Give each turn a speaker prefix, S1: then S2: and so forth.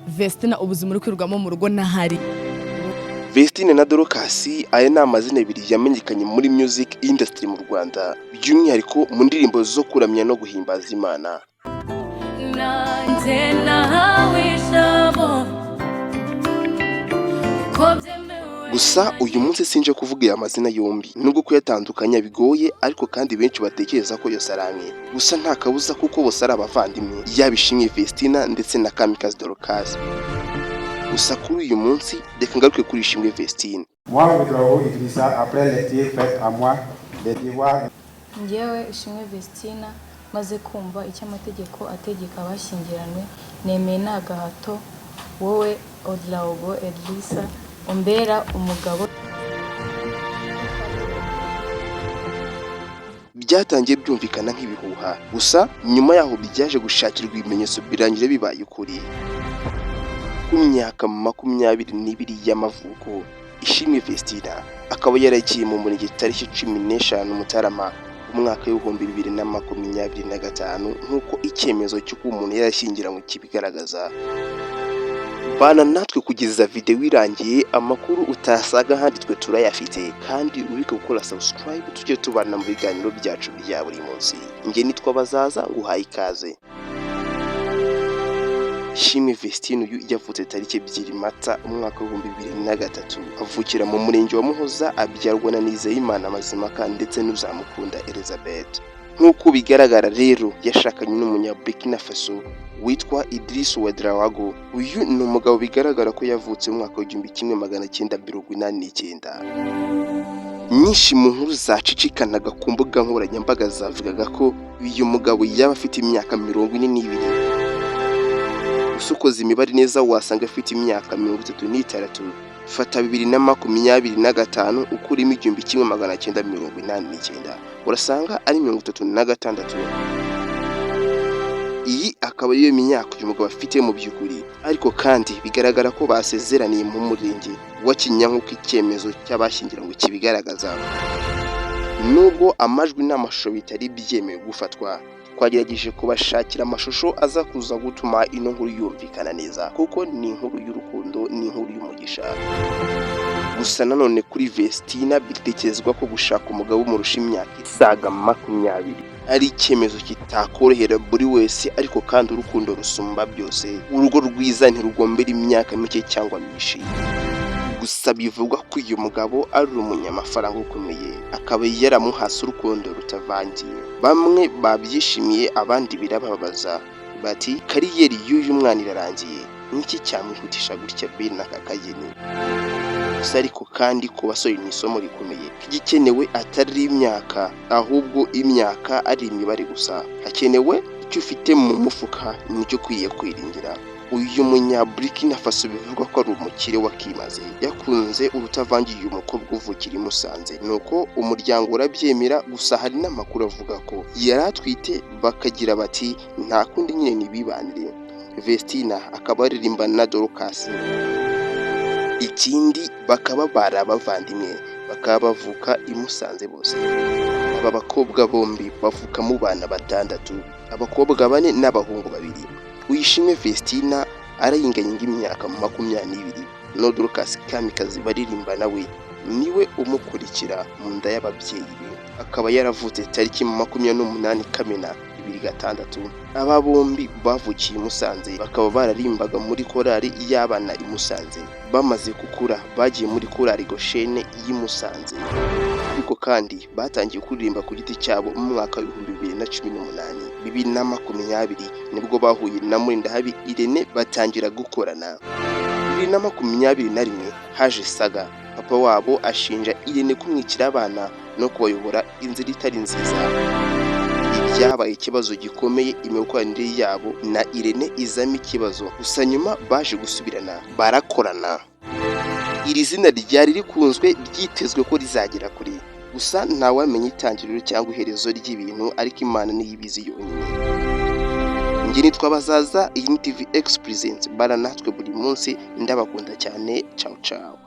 S1: Vestina, ubuzima uri kwirwamo mu rugo ntahari.
S2: Vestine na Dorcas, aya ni amazina abiri yamenyekanye muri music industry mu Rwanda, by'umwihariko mu ndirimbo zo kuramya no guhimbaza Imana.
S3: Nanjye nahawe ijambo ko byemewe.
S2: Gusa uyu munsi sinje kuvuga aya mazina yombi, nubwo kuyatandukanya bigoye, ariko kandi benshi batekereza ko yose ari amwe. Gusa nta kabuza kuko bose ari abavandimwe, yaba Ishimwe Vestina ndetse na Kamikazi Dorcas. Gusa kuri uyu munsi reka ngaruke kuri Ishimwe Vestine.
S4: Moi, Ouedraogo Idrissa, après lecture faite à moi des devoirs
S3: Ngewe Ishimwe Vestina, maze kumva icyo amategeko ategeka abashyingiranywe, nemeye nta gahato wowe Ouedraogo Idrissa umbera umugabo.
S2: Byatangiye byumvikana nk'ibihuha, gusa nyuma yaho byaje gushakirwa ibimenyetso, birangira bibaye ukuri. Ku myaka 22 y'amavuko, Ishimwe Vestina akaba yaragiye mu murenge tariki 15 Mutarama umwaka w'2025, nk'uko icyemezo cyo kuba umuntu yarashyingiranywe kibigaragaza. Bana natwe kugeza videwo irangiye, amakuru utasaga ahandi twe turayafite, kandi ubike gukora subscribe tujye tubana mu biganiro byacu bya buri munsi. Njye nitwa Bazaza, nguhaye ikaze. Ishimwe Vestine uyu yavutse tariki 2 Mata umwaka w'2003, avukira mu murenge wa Muhoza, abyarwa na Nizeyimana Mazimaka ndetse n'Uzamukunda Elizabeth. Nk'uko bigaragara rero, yashakanye n'umunya Burkina Faso witwa Idriss Ouedraogo. Uyu ni umugabo bigaragara ko yavutse mu mwaka w'1989. Nyinshi mu nkuru zacicikanaga ku mbuga nkoranyambaga zavugaga ko uyu mugabo yaba afite imyaka 42. Gusa ukoze imibare neza wasanga afite imyaka 36. Fata 2025 ukuremo 1989, urasanga ari 36. Iyi akaba ariyo myaka uyu mugabo afite mu by'ukuri. Ariko kandi bigaragara ko basezeraniye mu murenge wa Kinyinya, nk'uko icyemezo cy'abashyingiranywe kibigaragaza. Nubwo amajwi n'amashusho bitari byemewe gufatwa, twagerageje kubashakira amashusho aza kuza gutuma ino nkuru yumvikana neza, kuko ni inkuru y'urukundo, ni inkuru y'umugisha. Gusa nanone kuri Vestina bitekerezwa ko gushaka umugabo umurusha imyaka isaga 20 ari icyemezo kitakorohera buri wese, ariko kandi urukundo rusumba byose. Urugo rwiza ntirugombera imyaka mike cyangwa myinshi. Gusa bivugwa ko uyu mugabo ari umunyamafaranga ukomeye, akaba yaramuhase urukundo rutavangiye. Bamwe babyishimiye, abandi birababaza, bati carrière y'uyu mwana irarangiye, niki cyamwihutisha gutya bene aka kageni? Gusa ariko kandi ku basore ni isomo rikomeye ko igikenewe atari imyaka, ahubwo imyaka ari imibare gusa. Hakenewe icyo ufite mu mufuka, nicyo ukwiye kwiringira. Uyu munya Burkina Faso bivugwa ko ari umukire wakimaze, yakunze urutavangiye uyu mukobwa uvukira i Musanze, nuko umuryango urabyemera. Gusa hari n'amakuru avuga ko yari atwite, bakagira bati nta kundi nyine nibibanire. Vestina akaba aririmba na Dorcas, ikindi bakaba bari abavandimwe, bakaba bavuka i Musanze bose. Aba bakobwa bombi bavuka mu bana batandatu, abakobwa bane n'abahungu babiri. Uyishimwe Vestina arayingayinga imyaka 22, no Dorcas Kamikazi baririmba nawe niwe umukurikira mu nda y'ababyeyi be, akaba yaravutse tariki 28 Kamena 2006. Aba bombi bavukiye i Musanze, bakaba bararimbaga muri korali y'abana i Musanze. Bamaze gukura bagiye muri korali Goshene y'i Musanze, ariko kandi batangiye kuririmba ku giti cyabo mu mwaka w'2018. 2020 nibwo bahuye na Murindahabi Irene batangira gukorana. 2021 haje saga, papa wabo ashinja Irene kumwicira abana no kubayobora inzira itari nziza. Ibi byabaye ikibazo gikomeye, imikoranire yabo na Irene izamo ikibazo. Gusa nyuma baje gusubirana barakorana. Iri zina ryari rikunzwe, ryitezwe ko rizagera kure, gusa ntawamenya itangiriro cyangwa iherezo ry'ibintu, ariko Imana niyo ibizi yonyine. Njye nitwa Bazaza, iyi ni TV X Presents, bara natwe buri munsi, ndabakunda cyane. Ciao ciao.